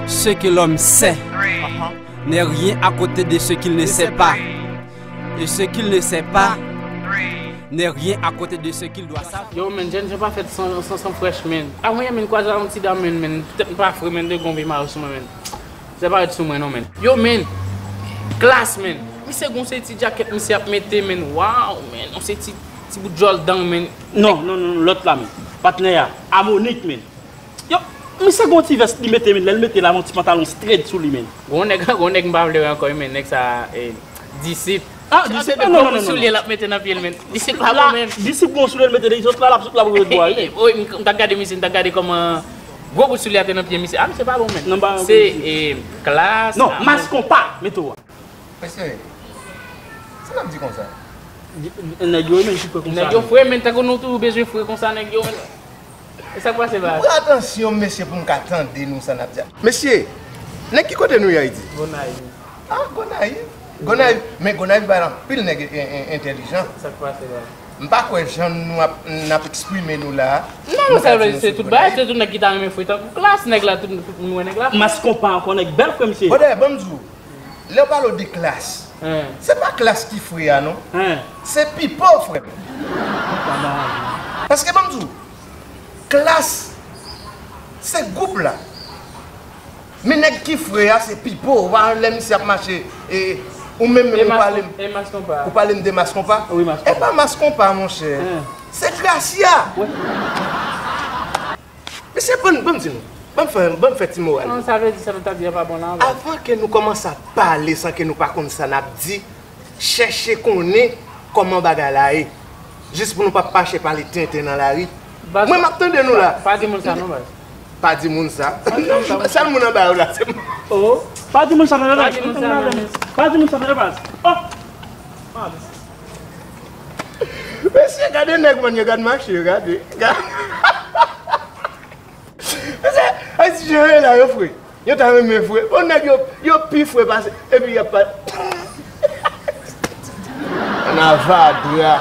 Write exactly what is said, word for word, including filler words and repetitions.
Ce que l'homme sait n'est rien à côté de ce qu'il ne sait pas. Et ce qu'il ne sait pas n'est rien à côté de ce qu'il doit savoir. Yo, men, jènjan pa fèt san, san, san frèch, men. Avan yè, men, kwaze a yon ti dam, men, men, tèt m pa fre, men, de gon vye mare sou mwen, men. Se pa ret sou mwen, non, men. Yo, men, klas, men. Misye gon se ti djakèt, misye ap mete, men. Waw, men, yon se ti, ti bout djòl dan, men. Non, non, non, lòt la, men. Patnè a, Amonik, men. Yo, misye gon ti vès li mete, men, lè l mete la, yon ti pantalon strèt sou li, men. Gon nèg, gon nèg m pa vle wè ankò, men, nèg sa, eh, Disip. Ah, Disip, ah, non, non, non, non, soulye l ap mete nan pye l, men. Disip pa bon, men. Disip gon soulye l mete, sot la, l ap, l ap ret bò a, wi. Wi, m, m t ap gade misye, m t ap gade kòman gwo bout soulye a te nan pye misye. Ah, misye pa bon, men. Non, se, eh, klas. Non, Mas Konpa, mete w a. Mesye, sa n ap di konsa? Nèg yo, men, ki fre konsa. Nèg yo fre, men, tankou nou toujou bezwen fre konsa, nèg yo, men. E sa k pase, baz? Pran atansyon, mesye, pou m ka tande nou sa n ap di a. Mesye, nèg ki kote nou ye, Ayiti? Gonayiv. Ah, Gonayiv. Gonayiv, men Gonayiv ba anpil nèg en- en- entèlijan. Sa k pase, baz? M pa kwè jan nou ap, n ap eksprime nou la a. Non, men sa vle di se tout bagay, se tout nèg ki ta renmen fre tankou klas, nèg la, tout, tout moun wè nèg la. Mas Konpa ankò, nèg bèl fre, mesye. Bon, dayè, ban m di w, lè w pale w de klas, se pa klas ki fre a, non. Se pipo, frè m. Paske, ban m di w, klas, se gwoup la. Men nèg ki fre a, se pipo. Ou pa wè lè misye ap mache, e, ou menm, menm ou pale m, ou pale m de Mas Konpa. E pa Mas Konpa, monchè. Se Gracia. Mesye, ban, ban m di nou. Ban m fè, ban m fè ti moral. Non, sa vle di sa nou t ap di a pa bon la, baz. Avan ke nou kòmanse ap pale san ke nou pa konn sa n ap di, chèche konnen kòman bagay la ye. Jis pou nou pa mache pale tenten nan lari. Mwen, m ap tande nou la. Pa di moun sa non, baz. Pa di moun sa. Sèl moun anba yo la, se mwen. Oh, pa di moun sa, tande, baz. Pa di moun sa, tande, baz. Oh! Mesye, gade nèg, man, yo gad mache, yo gade. Mesye, ay, ti jan yo la, yo fre. Yo ta renmen fre. Bon, nèg yo, yo pi fre pase, epi y ap pa. Ann avadra.